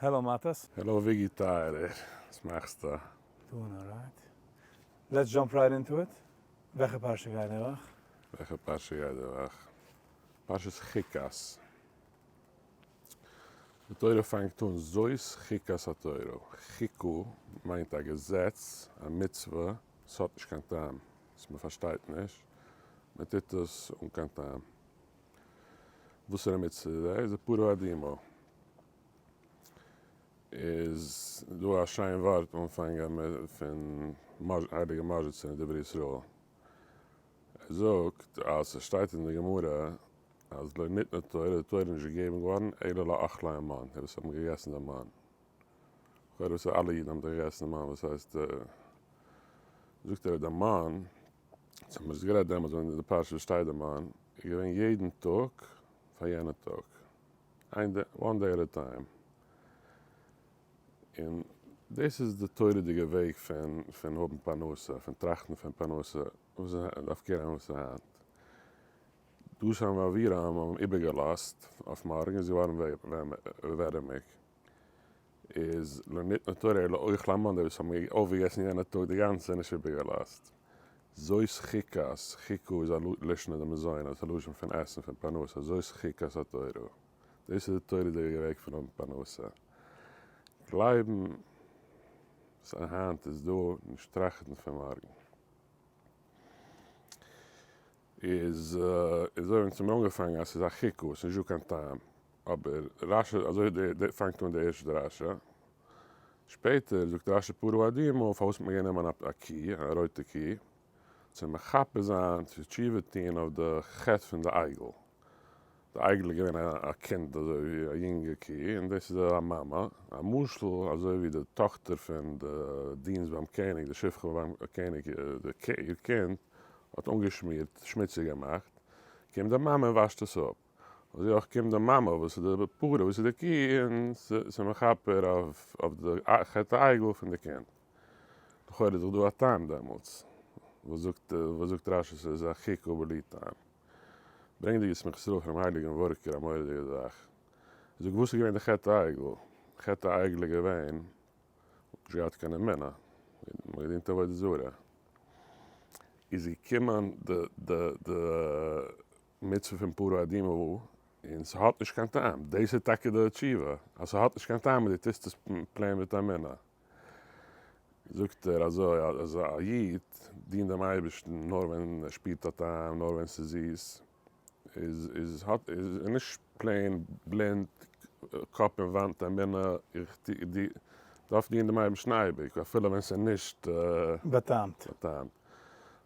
Hello מאטעס. Hello וויגי טייערער, וואס מאכסטו? Doing alright. Let's jump right into it. וועלכע פרשה גייט די וואך? וועלכע פרשה גייט די וואך? פרשת חוקת. די תורה פאנגט אן זאת חוקת התורה. חוקה מיינט א געזעץ, א מצוה, עס האט נישט קיין טעם, וואס מען פארשטייט נישט, מען טוט עס אן קיין טעם. וואסערע מצוה איז דאס? איז די פרה אדומה. איז דא א שיין ווארט אנפאנג פון הייליגע מאזשיצער אין דברי ישראל. ער זאגט אז ס'שטייט אין די גמרא אז לא ניתנה תורה, די תורה איז נישט געגעבן געווארן אלא לאוכלי המן, די וואס האבן געגעסן די מן. לכאורה וואס אלע אידן האבן דאך געגעסן די מן, וואס הייסט זאגט ער די מן, אונז האבן עס גערעדט דעמאלטס ווען אין די פרשה וואס שטייט די מן, איז געווען יעדן טאג פאר יענע טאג, איין day, one day at a time. און דאס איז די תורה'דיגע וועג פון פון האבן פרנסה, פון טראכטן פון פרנסה, וואס איז דארף care האבן וואס איז היינט. דתן ואבירם האבן איבערגעלאזט אויף מארגן איז געווארן ווערעמיג. איז לא ניתנה תורה אלא לאוכלי המן, די וואס האבן אויפגעגעסן יענע טאג די גאנצע נישט איבערגעלאזט. זאת חוקת, חוקה איז א לישנא דמזונא, ס'איז א לשון פון עסן, פון פרנסה, זאת חוקת התורה. דאס איז די תורה'דיגע וועג פון האבן פרנסה. גלייבן אז היינט איז דא, נישט טראכטן פון מארגן. איז אזוי ווי אונז האבן אנגעפאנגען אז ס'איז א חוקה, ס'איז נישט דא קיין טעם. אבער רשי, אזוי פאנגט אן די ערשטע רשי. שפעטער זאגט רשי פרה אדומה, פארוואס האט מען גענומען א קי, א רויטע קי, צו מכפר זיין, צו תשובה טוהן אויף די חטא פון די עגל. די עגל איז געווען א קינד אזוי ווי א יונגע קי, און דאס איז א מאמע, א משל אזוי ווי די טאכטער פון די דינסט ביים קעניג, די שפחה ביים קעניג, איר קינד האט אנגעשמירט, שמוציג געמאכט, קומט די מאמע און וואשט עס אפ. אזוי אויך קומט די מאמע וואס איז די פרה וואס איז די קי און ס'איז מכפר אויף די חטא העגל פון די קינד. לכאורה איז דאך דא א טעם דעמאלטס. וואס זאגט וואס זאגט רשי ס'איז א חוקה בלי טעם. ברענגט די ישמח ישראל פונעם הייליגן ווארקער א מורא'דיגע זאך. ער זאגט וואס איז געווען די חטא העגל? חטא העגל איז געווען מ'האט נישט געהאט קיין אמונה, מ'האט געדינט עבודה זרה. איז געקומען די די די מצוה פון פרה אדומה און ס'האט נישט קיין טעם, דאס איז טאקע די תשובה, אז ס'האט נישט קיין טעם און דו טוסט עס plain מיט אמונה. זאגט ער אזוי, אז א איד דינט דעם אייבערשטן נאר ווען ער שפירט א טעם, נאר ווען ס'איז זיס, איז איז האט איז ער נישט plain בלינד קאפ אין וואנט אמונה, איך דארף דינען דעם אייבערשטן אייביג, אפילו ווען ס'איז נישט באטעמט. באטעמט.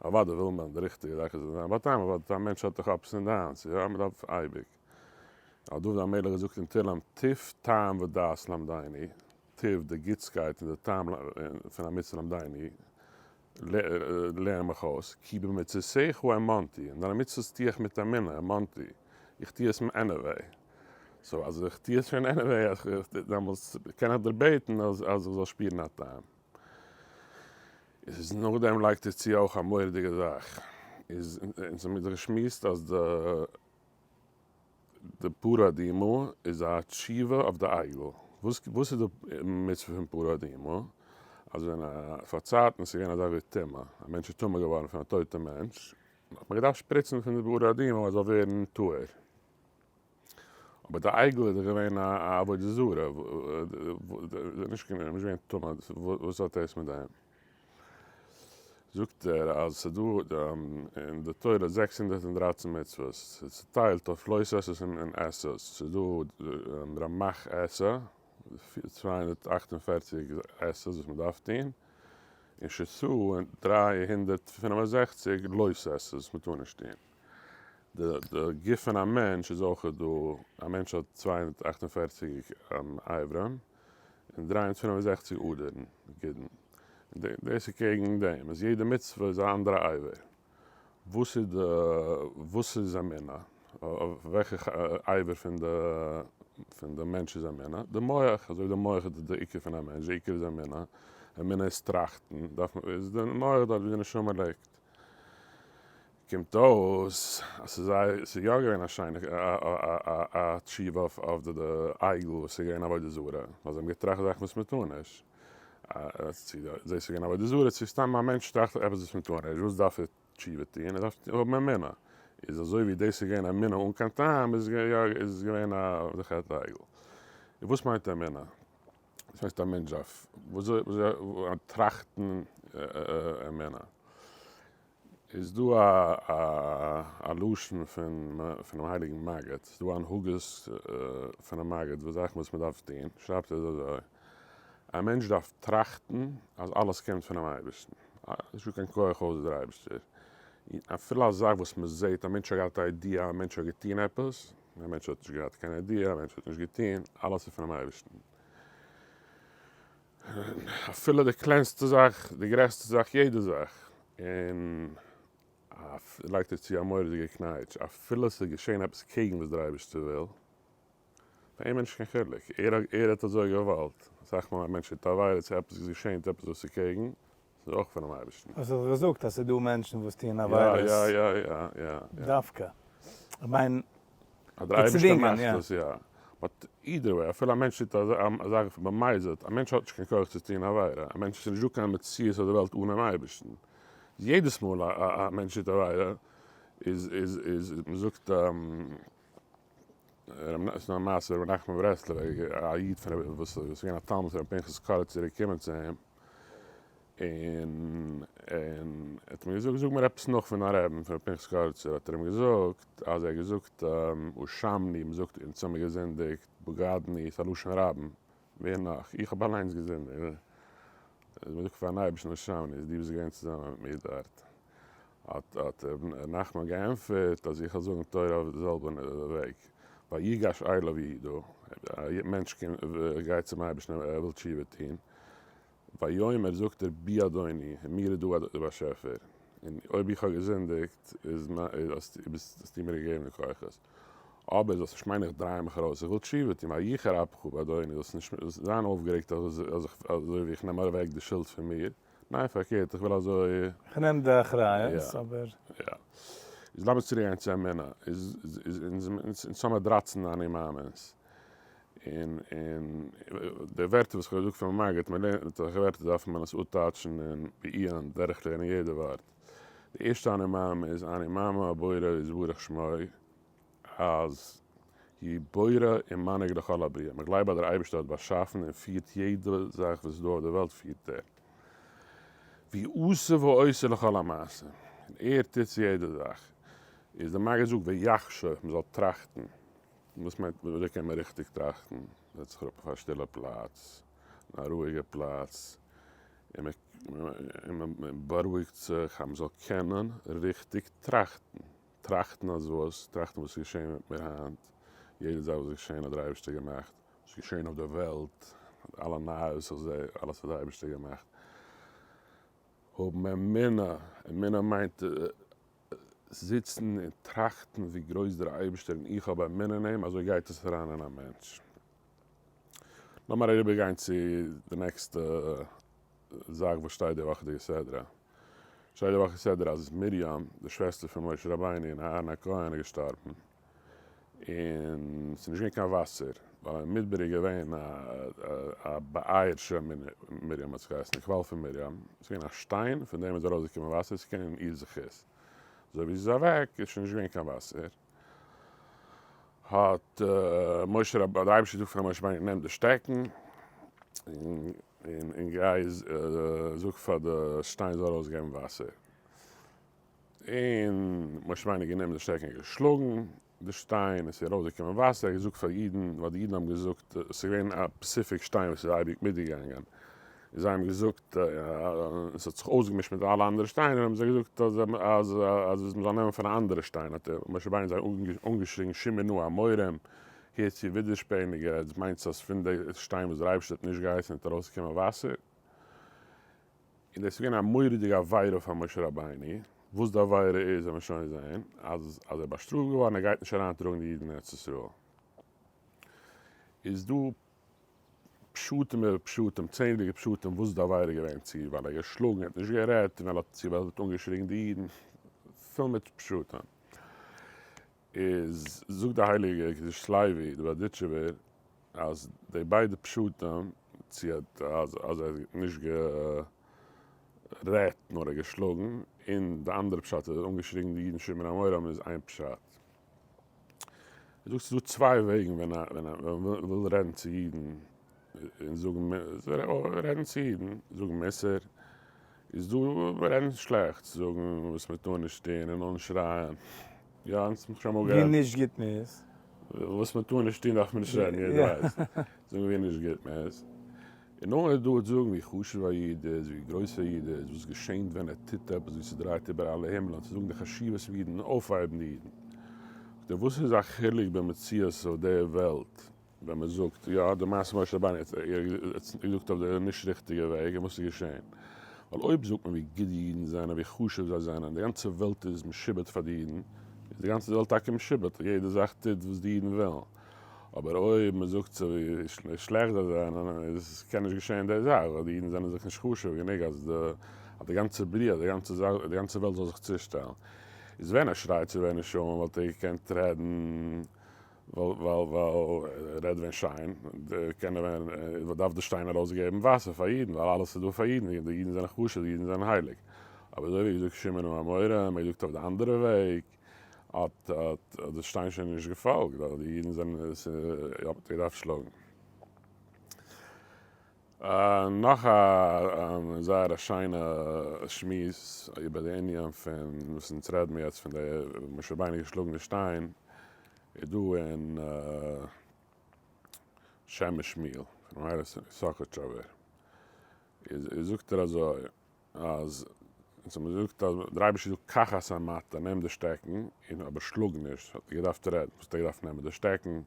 אוודאי וויל מען די ריכטיגע זאך איז זיין באטעמט, אבער א מענטש האט דאך ups און downs, יא, מען דארף אייביג. האט דוד המלך געזאגט אין תהלים, טוב טעם ודעת למדני, טוב, די גוטסקייט און די טעם פון א מצוה למדני, לערן מיך אויס, כי במצותיך האמנתי, אין דיינע מצוות טו איך מיט אמונה, האמנתי, איך טו עס anyway. So אז איך טו עס שוין anyway, דעמאלטס קען איך דיר בעטן אז איך זאל שפירן א טעם. איז נאכדעם לייגט ער צו אויך א מורא'דיגע זאך, איז אונז האמיר דאך געשמועסט אז די די פרה אדומה איז א תשובה אויף די עגל. וואס וואס איז די מצוה פון פרה אדומה? אז ווען א פארצייטנס איז געווען אזא ווי טומאה, א מענטש איז טמא געווארן פון א טויטע מענטש, האט מען געדארפט שפריצן פון די פרה אדומה אז זאל ווערן טהור. אבער די עגל איז דאך געווען א עבודה זרה, נישט געווען טמא, וואס האט דאס מיט דעם? זאגט ער אז ס'איז דא אין די תורה 613 מצוות, ס'איז צוטיילט אויף לא תעשה'ס און עשה'ס, ס'איז דא רמח עשה, 248 עשה'ס וואס מ'דארף טון, און שס"ה 365 לא תעשה'ס וואס מ'טאר נישט טון. די גוף פון א מענטש איז אויך דא, א מענטש האט 248 אברים און 365 אדערן, גידין. דאס איז קעגן דעם, אז יעדע מצוה איז א אנדערע אבר. וואס איז די, וואס איז אמונה? אויף וועלכע אבר פון די, פון די מענטש איז אמונה? די מח, אזוי ווי די מח איז די עיקר פון א מענטש, די עיקר איז אמונה, אמונה איז טראכטן, דארף מען, איז די מח דארט ווי די נשמה ליגט. קומט אויס אז ס'איז ס'איז יא געווען א שיינע א תשובה אויף די עגל וואס איז געווען עבודה זרה, ווייל זיי האבן געטראכט זאכן וואס מ'טאר נישט, צו דאס איז געווען עבודה זרה צו סתם א מענטש טראכט עפעס וואס מ'טאר נישט, וואס דארף ער תשובה טון? ער דארף האבן אמונה, איז אזוי ווי דאס איז געווען אמונה אן קיין טעם איז עס געווען א חטא העגל. און וואס מיינט אמונה? וואס הייסט א מענטש דארף טראכטן אמונה? איז דא א לשון פונעם הייליגן מגיד, ס'איז דא הנהגות פונעם מגיד וואס זאכן וואס מ'דארף טון, שרייבט ער אזוי, א מענטש דארף טראכטן אז אלעס קומט פונעם אייבערשטן, נישטא קיין כח אויסער דער אייבערשטער, אפילו א זאך וואס מ'זעט, א מענטש האט געהאט א idea, א מענטש האט געטון עפעס, א מענטש האט נישט געהאט קיין idea, א מענטש האט נישט געטון, אלעס איז פונעם אייבערשטן. אפילו די קלענסטע זאך, די גרעסטע זאך, יעדע זאך. און לייגט ער צו א מורא'דיגע קנייטש, אפילו ס'איז געשען עפעס קעגן וואס דער אייבערשטער וויל, פאר אים איז נישט קיין חילוק, ער האט אזוי געוואלט. אסאך מאל א מענטש טוט עבירה צו עפעס איז געשען עפעס וואס איז קעגן, ס'איז אויך פונעם אייבערשטן. האסט דאך געזאגט אז ס'איז דא מענטשן וואס טוען עבירות דווקא. כ'מיין, אז דער אייבערשטער מאכט עס, יא. but either way, אפילו א מענטש טוט א זאך במזיד, א מענטש האט נישט קיין כח צו טון עבירה, א מענטש, ס'איז נישטא קיין מציאות אויף די וועלט אנעם אייבערשטן. יעדעס מאל א מענטש טוט עבירה, איז, איז, איז, מ'זאגט, ס'איז דא א מעשה, רבי נחמן ברסלבער, א איד פון רבי, וואס איז געווען א תלמיד פון רבי פנחס קאריצער איז געקומען צו אים, און און ער האט אים געזאגט, זאג מיר עפעס נאך פון דיין רעבין, פון רבי פנחס קאריצער, האט ער אים געזאגט, אז ער האט געזאגט אשמנו, מ'זאגט אונז האמיר געזינדיגט, בגדנו, ס'איז א לשון רבים, ווער נאך? איך האב אליינס געזינדיגט. מ'זאגט פארן אייבערשטן אשמנו, איז דו ביסט געווען צוזאמען מיט מיר דארט. האט האט ר' נחמן געענטפערט אז איך וועל זאגן תורה אויף די זעלבע וועג, ויגש אליו יהודה, א מענטש גייט צום אייבערשטן ער וויל תשובה טון, ויאמר זאגט ער בי אדוני, אין מיר איז דא א באשעפער, און אויב איך האב געזינדיגט איז האסטו מיר געגעבן די כוחות, אבער זאלסט נישט מיינען איך דריי מיך ארויס, איך וויל תשובה טון, ויחר אפך באדוני, זאלסט נישט זיין אויפגערעגט אזוי ווי איך נעם אוועק די שולד פון מיר, ניין פארקערט איך וויל אזוי. איך נעם די אחריות אבער. יא. איז לאמיר צוריק גיין צו אמונה. איז איז אונז האמיר דרייצן אני מאמין'ס. און און די ווערטער וואס איך האב געזאגט פון מגיד, מען לערנט אזעלכע ווערטער דארף מען עס אפטייטשן און בעיון דורכלערנען יעדע ווארט. די ערשטע אני מאמין איז אני מאמין הבורא יתברך שמו. אז הוא בורא ומנהיג לכל הבריאה, מען גלייבט אז דער אייבערשטער האט באשאפן און פירט יעדע זאך וואס איז דא אויף דער וועלט פירט ער, והוא עושה ועושה לכל המעשים, און ער טוט צו יעדע זאך, איז דער מגיד זאגט ויחשוב, מען זאל טראכטן, וואס מיינט וויאזוי קען מען ריכטיג טראכטן, זעץ זיך אראפ אויף א שטילע פלאץ, אין א רואיגע פלאץ, און מען בארואיגט זיך אז מען זאל קענען ריכטיג טראכטן. טראכטן אז וואס? טראכטן וואס איז געשען מיט מיר היינט, יעדע זאך וואס איז געשען האט דער אייבערשטער געמאכט, וואס איז געשען אויף דער וועלט, אלע נייעס איך זע, אלעס האט דער אייבערשטער געמאכט. האבן אמונה, אמונה מיינט זיצן און טראכטן ווי גרויס דער אייבערשטער און איך האב אמונה אין אים, אזוי גייט עס אריין אין א מענטש. לאמיר אריבערגיין צו די נעקסטע זאך וואס שטייט די וואכעדיגע סדרה. שטייט די וואך סדרה אז מרים די שוועסטער פון משה רבינו און אהרן הכהן איז געשטארבן, און ס'איז נישט געווען קיין וואסער, ווייל אין מדבר איז געווען א באר של מרים האט עס געהייסן, די קוואל פון מרים, ס'איז געווען א שטיין פון דעם איז ארויסגעקומען וואסער, ס'איז געווען אין איר זכות, אזוי ווי זי איז אוועק איז שוין נישט געווען קיין וואסער. האט משה רב, האט דער אייבערשטער געזאגט פאר משה רבינו נעם די שטעקן און גיי זאג פאר די שטיין זאל ארויסגעבן וואסער, און משה רבינו האט גענומען די שטעקן און געשלאגן די שטיין, עס איז ארויסגעקומען וואסער, ער האט געזאגט פאר אידן, ווייל די אידן האבן געזאגט, עס איז געווען א specific שטיין וואס איז אייביג מיטגעגאנגען, און זיי האבן געזאגט, עס האט זיך אויסגעמישט מיט אלע אנדערע שטיינער, האבן זיי געזאגט אז אז מען זאל נעמען פון א אנדערע שטיין, האט משה רבינו זיי אנגעשריגן שמעו נא המורים, הערט צו ווידערשפעניגע, עטס מיינטס אז פון די שטיין וואס דער אייבערשטער האט נישט געהייסן וועט ארויסקומען וואסער? און דאס איז געווען א מורא'דיגע עבירה פאר משה רבינו, וואס די עבירה איז וועט מען שוין זען, אז אז ער איז באשטראפט געווארן ער גייט נישט אריינטראגן די אידן אין ארץ ישראל. איז דא פשטים איבער פשטים, צענדליגע פשטים וואס די עבירה איז געווען, צו ווייל ער האט געשלאגן, ער האט נישט גערעדט, און ווייל צו ווייל ער האט אנגעשריגן די אידן. פול מיט פשטים. איז זאגט די הייליגע קדושת לוי די בארדיטשובער אז די ביידע פשטים צו האט אז אז ער האט נישט גערעדט נאר ער האט געשלאגן, און די אנדערע פשט אז ער האט אנגעשריגן די אידן שמעו המורם איז איין פשט. ער זאגט ס'איז דא צוויי וועגן ווען א ווען א ווען מ'וויל רעדן צו אידן און זאגן רעדן צו אידן זאגן מוסר, איז דא רעדן שלעכטס, זאגן וואס מען טאר נישט טון און אנשרייען, יא אונז האבן שוין אמאל גערעדט. ווי נישט גוט מען איז. וואס מען טאר נישט טון דארף מען נישט רעדן, יעדער ווייסט. זאגן ווי נישט גוט מען איז. און נאר איז דא זאגן ווי חשוב א איד איז, ווי גרויס א איד איז, וואס געשענט ווען ער טוט עפעס, ווי ס'דרייט איבער אלע הימלען, צו זאגן די חשיבות פון אידן און אויפהייבן די אידן. זאגט ער וואס איז א חילוק במציאות אויף די וועלט ווען מען זאגט יא די מעשה משה רבינו האט געזאגט אויף די נישט ריכטיגע וועג און וואס איז געשען? ווייל אויב זאגט מען ווי גוט די אידן זענען ווי חשוב זיי זענען די גאנצע וועלט איז משועבד פאר די אידן איז די גאנצע וועלט טאקע משועבד יעדע זאך טוט וואס די אידן ווילן אבער אויב מען זאגט צו ווי שלעכט זיי זענען איז קען נישט געשען די זאך ווייל די אידן זענען זיך נישט חשוב גענוג אז די גאנצע בריאה די גאנצע זאך די גאנצע וועלט זאל זיך צושטעלן איז ווען ער שרייט צו ווען נישט וואלט ער געקענט רעדן ווייל ווייל רעד ווען שיין, קען ער ווען, דארף די שטיין ארויסגעבן וואסער פאר אידן, ווייל אלעס איז דא פאר אידן, די אידן זענען חשוב, די אידן זענען הייליג. אבער אזוי ווי געזאגט שמעון המורה, און מען געזאגט אויף די אנדערע וועג, האט האט די שטיין שוין נישט געפאלגט, ווייל די אידן זענען, האט מען געדארפט שלאגן. נאך א זייער א שיינע שמועס איבער די ענין פון וואס אונז רעד מיר יעצט פון די משה רבינו געשלאגן די שטיין איז דא אין שם משמואל פון מהר א סאכאטשאווער איז זאגט ער אזוי אז אונז האבן געזאגט אז דער אייבערשטער זאגט קח את המטה נעם די שטעקן און אבער שלאג נישט האט ער געדארפט רעדן וואס האט ער געדארפט נעמען די שטעקן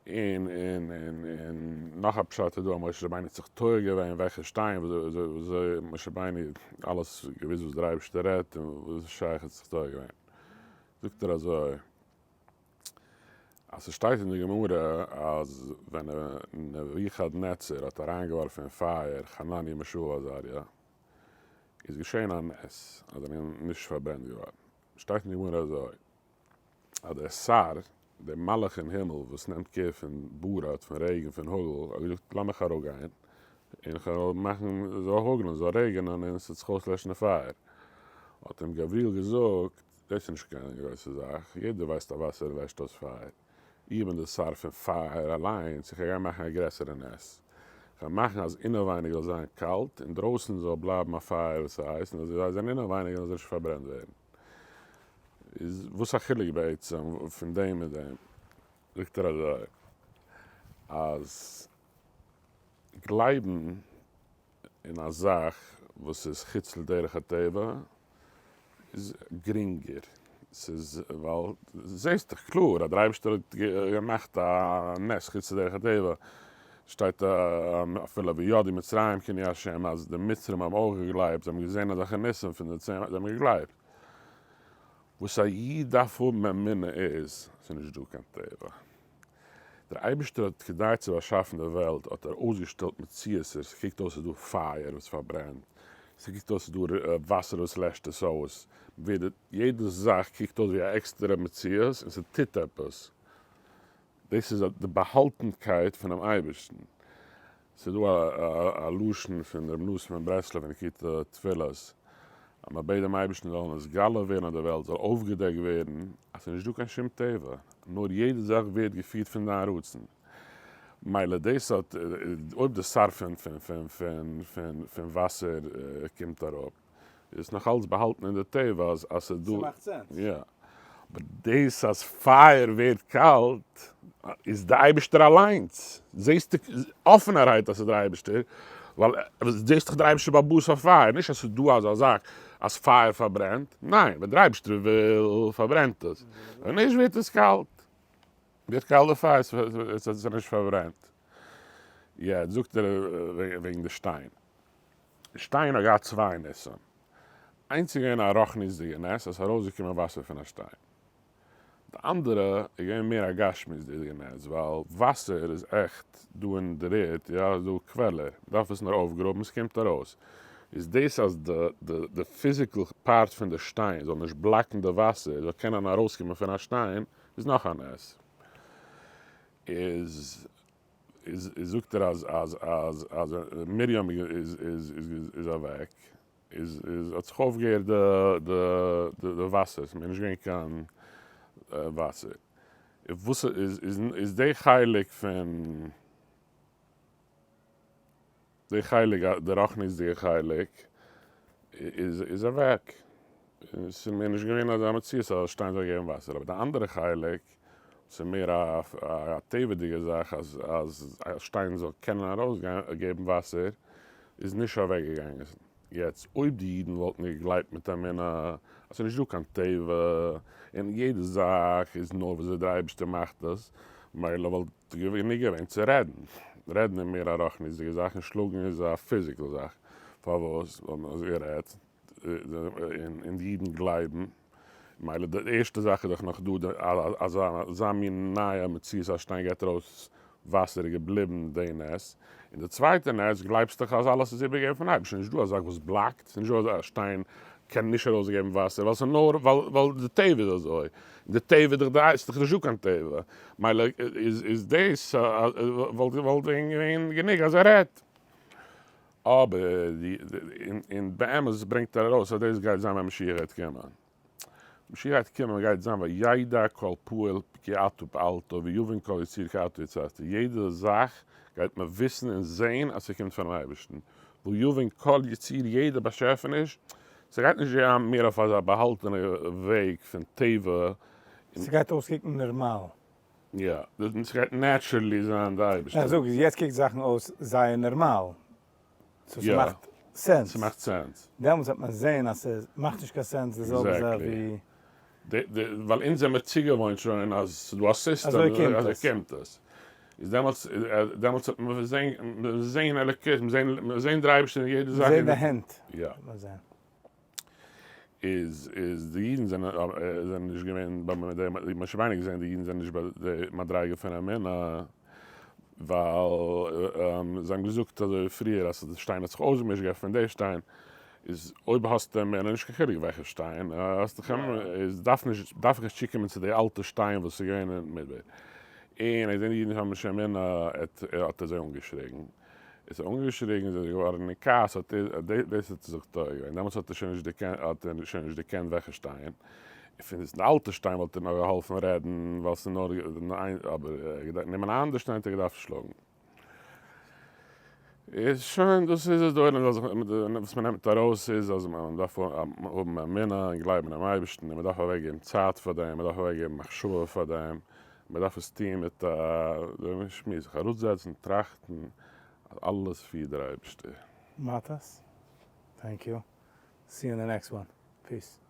און און און און נאך א פשט איז דא אז משה רבינו האט זיך טועה געווען וועלכע שטיין וויאזוי משה רבינו האט אלעס געוואוסט וואס דער אייבערשטער רעדט און וואס איז שייך האט זיך טועה געווען זאגט ער אזוי אז ס'שטייט אין די גמרא אז ווען נבוכדנצר האט אריינגעווארפן אין פייער חנניה מישאל ועזריה איז געשען א נס אז זיי זענען נישט פארברענט געווארן, שטייט אין די גמרא אזוי אז דער שר, דער מלאך אין הימל וואס נעמט קער פון ברד, פון רעגן, פון האגל, האט געזאגט לאמיך אראפגיין און כ'וועל מאכן עס זאל האגלען, עס זאל רעגענען און עס וועט זיך אויסלעשן די פייער, האט אים גבריאל געזאגט דאס איז נישט קיין גרויסע זאך, יעדער ווייסט אז וואסער לעשט אויס פייער, איך בין די שר פון פייער אליינס, איך גיי מאכן א גרעסערע נס, איך וועל מאכן אז אינעווייניג זאל זיין קאלט און דרויסן זאל בלייבן א פייער וואס איז הייס, און אז זיי זענען אינעווייניג זאלן זיי נישט פארברענט ווערן. איז וואס א חילוק בעצם פון דעם מיט דעם? זאגט ער אזוי, אז גלייבן אין א זאך וואס איז חוץ לדרך הטבע איז גרינגער, ס'איז ווייל זעסט דאך קלאר אז דער אייבערשטער האט געמאכט א נס חוץ לדרך הטבע, שטייט אפילו וידעו מצרים כי אני ה' אז די מצרים האבן אויך געגלייבט, זיי האבן געזען אזעלכע ניסים פון די צמח, זיי האבן געגלייבט. וואס א איד דארף האבן אמונה איז, ס'איז נישט דא קיין טבע. דער אייבערשטער האט כדי צו באשאפן די וועלט האט ער אויסגעשטעלט מציאות'ער, ס'קוקט אויס ס'איז דא פייער וואס פארברענט, ס'קוקט אויס ס'איז דא וואסער וואס לעשט עס אויס, יעדע זאך קוקט אויס ווי א עקסטערע מציאות און ס'טוט עפעס, דאס איז די באהאלטנקייט פונעם אייבערשטן. ס'איז דא א לשון פון ר' נתן מברסלב אין ליקוטי תפילות, אז מען בעט דעם אייבערשטן זאל נתגלה ווערן אויף די וועלט, זאל אויפגעדעקט ווערן אז ס'איז נישט דא קיין שום טבע, נאר יעדע זאך ווערט געפירט פון דיין רצון. מילא דאס האט, אויב די שר פון וואסער קומט אראפ, איז עס נאך אלץ באהאלטן אין די טבע אז אז ס'איז דא. ס'מאכט sense. יא. אבער דאס אז פייער ווערט קאלט איז די אייבישטער אליינס. זעסטו אפענערהייט אז ס'איז דער אייבישטער, ווייל זעסט דאך דער אייבישטער בעל הבית אויף פייער, נישט אז ס'איז דא אזא זאך אז פייער פארברענט, ניין, ווען דער אייבישטער וויל פארברענט עס, ווען נישט ווערט עס קאלט. ווערט קאלט די פייער, ס'איז נישט פארברענט. יעצט זאגט ער וועגן די שטיין. שטיין האט געהאט צוויי ניסים. איינס איז געווען א רוחניות'דיגע נס אז ס'איז ארויסגעקומען וואסער פון א שטיין. די אנדערע איז געווען מער א גשמיות'דיגע נס, ווייל וואסער איז עכט דא אין דער ערד, יא, איז דא קוועלער, מ'דארף עס נאר אויפגראבן, ס'קומט ארויס. איז דאס אז די physical part פון די שטיין זאל נישט block ן די וואסער, זאל קענען ארויסקומען פון א שטיין, איז נאך א נס. איז איז זאגט ער אז אז אז אז מרים איז איז איז אוועק, איז איז האט זיך אויפגעהערט די די די וואסער, ס'איז מער נישט געווען קיין וואסער. וואס איז איז איז די חלק פון די חלק, די רוחניות'דיגע חלק, איז איז אוועק. ס'איז מער נישט געווען אזא מציאות אז א שטיין זאל געבן וואסער. אבער די אנדערע חלק, ס'איז מער א א טבע'דיגע זאך אז אז א שטיין זאל קענען ארויסגעבן וואסער, איז נישט אוועקגעגאנגען. יעצט אויב די אידן וואלטן געגלייבט מיט אמונה אז ס'איז נישט דא קיין טבע און יעדע זאך איז נאר וויאזוי דער אייבערשטער מאכט עס, מילא וואלט גענוג געווען צו רעדן. רעדן איז מער א רוחניות'דיגע זאך און שלאגן איז א physical זאך. פארוואס? ווייל מ'האט גערעדט און די אידן גלייבן. מילא די ערשטע זאך איז דאך נאך דא אזא מין נייע מציאות אז שטיין געבט ארויס וואסער איז געבליבן די נס, און די צווייטע נס גלייבסט דאך אז אלעס איז איבערגעגעבן פון אייבערשטן, נישט דא א זאך וואס block ט, ס'נישט דא אז א שטיין קען נישט ארויסגעבן וואסער ווייל ס'איז נאר ווייל די טבע איז אזוי, און די טבע איז דאך די ס'איז דאך נישט דא קיין טבע, מילא איז דאס וואלט געווען גענוג אז ער רעדט. אבער און באמת ברענגט ער ארויס אז דאס גייט זיין ווען משיח גייט קומען. משיח גייט קומען גייט זיין וידע כל פועל כי אתה פעלתו ויבין כל יצור כי אתה יצרתו, יעדע זאך גייט מען וויסן און זען אז ס'קומט פונעם אייבערשטן, ויבין כל יצור יעדע באשעפעניש, ס'גייט נישט זיין מער אויף אזא באהאלטענע וועג פון טבע. ס'גייט אויסקוקן נערמאל. יא, ס'גייט naturally זיין די אייבערשטער. איך זאג, יעצט קוקט זאכן אויס זייער נערמאל, so ס'מאכט sense. ס'מאכט sense. דעמאלטס וועט מען זעהן אז ס'מאכט נישט קיין sense די זעלבע זאך ווי. exactly. ווייל אונז זעמיר צוגעוואוינט שוין אז ס'דא א סיסטעם אזוי קומט עס. איז דעמאלטס דעמאלטס וועט מען זעהן זעהן אלוקות, זעהן דער אייבערשטער אין יעדע זאך. זעהן די הענט. יא. איז איז די אידן זענען זענען נישט געווען ביי די משה רבינו געזען די אידן זענען נישט ביי די מדריגה פון אמונה ווייל זיי האבן געזאגט אזוי ווי פריער אז די שטיין האט זיך אויסגעמישט געפענט די שטיין איז אויב האסטו אמונה נישט קיין חילוק וועלכע שטיין האסט דאך אמונה איז דארף נישט דארף איך נישט צוקומען צו די אלטע שטיין וואס איז געווען אין מדבר און אז די אידן האבן נישט אמונה האט ער זיי אנגעשריגן. איז ער אנגעשריגן איז ער געווארן אין כעס האט ער דאס האט ער זיך טועה געווען דעמאלטס האט ער שוין נישט דערקענט האט ער שוין נישט דערקענט וועלכע שטיין פון די אלטע שטיין וואלט ער נאך געהאלפן רעדן ווייל ס'איז נאר איין אבער נעמען א אנדער שטיין האט ער געדארפט שלאגן איז שוין דאס איז עס די עולם זאל זיך וואס מען נעמט ארויס איז אז מען דארף האבן אמונה און גלייבן אינעם אייבערשטן און מען דארף אוועקגעבן צייט פאר דעם מען דארף אוועקגעבן מחשבה פאר דעם מען דארף עס טוהן מיט א שמועס, זיך אראפזעצן, טראכטן אז אלעס פירט דער אייבערשטער. מאטעס, thank you, see you in the next one, peace.